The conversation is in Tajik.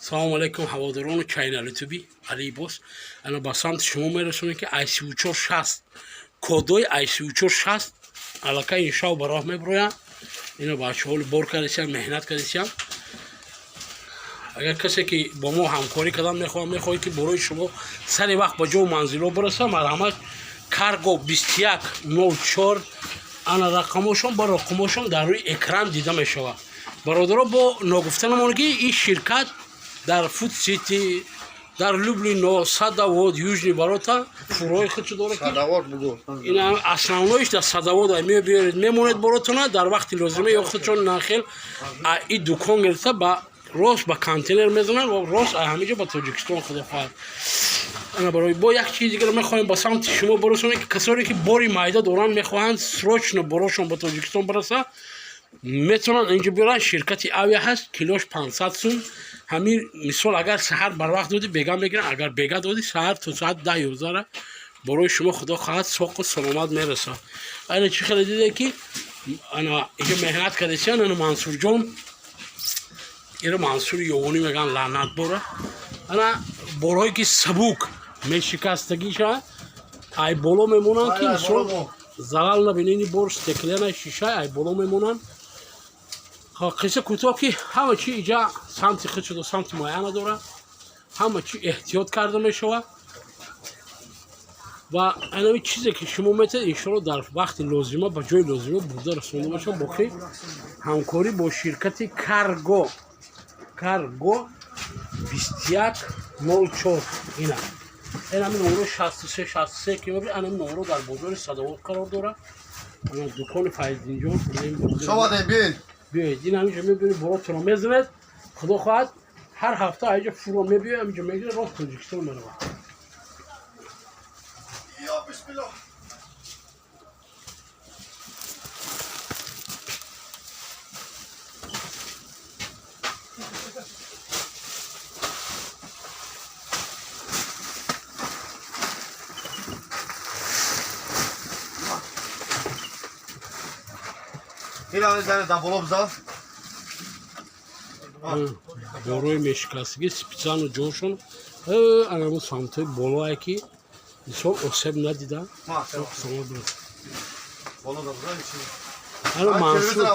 Салому алейкум, ҳаводорону чайнал Ютуби Алибос. Ана ба самти шумо мерасонем, ки ICU 60, кодои ICU 60 аллакай иншав ба роҳ мебироянд. Ино бачаҳоли бор кардесиям, меҳнат кардесиям. Агар касе ки бо мо ҳамкорӣ кардан мехоҳад, мехоҳед, ки борои шумо сари вақт ба ҷоу манзилҳо бираса, марҳамат, Карго 2104. Ана рақамошон, ба рақамошон дар рӯи экран дида мешавад. Бародаро, бо ногуфтанамон, ки ин ширкат дар Фуд Сити, дар Люблино, Садовод, Южный ворота фурои худшо дорад, ки ин основной ш дар Садовод мебиёред, мемонед боротона, дар вақти лозима ё худшон нахел и дукон гирифта, ба рост ба контейнер мезананд ва рост ҳамиҷо ба Тоҷикистон, худо хоҳад. Ана барои бо як чизи дигар мехоҳем ба самти шумо барасонем, ки касоне ки бори майда доранд, мехоҳанд срочно борошон ба Тоҷикистон бараса, метавонанд инҷо биёранд. Ширкати Авиа ҳаст, килош 500 сум. Ҳамин мисол, агар саҳар барвақт додӣ, бега мегиранд, агар бега додӣ, саҳар то соат 10-11-ра борои шумо, худо хоҳад, соқу саломат мерасад. Ана чӣ хеле диде, ки ана инҷо меҳнат кардесиан. Ана Мансурҷон, иро Мансури Ёвонӣ мегӯянд, лаънат бора. Ана борҳое ки сабук мешикастагиша, ай боло мемонанд, ки мисол залал набинени. Бор стеклянная шиша, ай боло мемонанд. Қисса кӯтоҳ, ки ҳама чи иҷа самти худ шуда, самти муайяна дорад, ҳама чи эҳтиёт карда мешавад ва анами чизе ки шумо метавонед, иншоалло, дар вақти лозима ба ҷои лозима бурда расонда мешавад. Боқӣ ҳамкорӣ бо ширкати Карго, Карго 2104. Ина инами номро 63 63 ки мебинед, анами номро дар бозори Садовод қарор дорад. Ана дукони Файздинҷон. Биёед, ин ҳаминҷо мебинед, боротонро мезанед, худо хоҳад, ҳар ҳафта аҷа фуро мебиёед, ҳаминҷо мегиред, рост Тоҷикистон меравад. Я бисмиллах. Борои мешикастагӣ специально ҷошон анамо самтои болое, ки мисол осеб надида. Ана Мансур.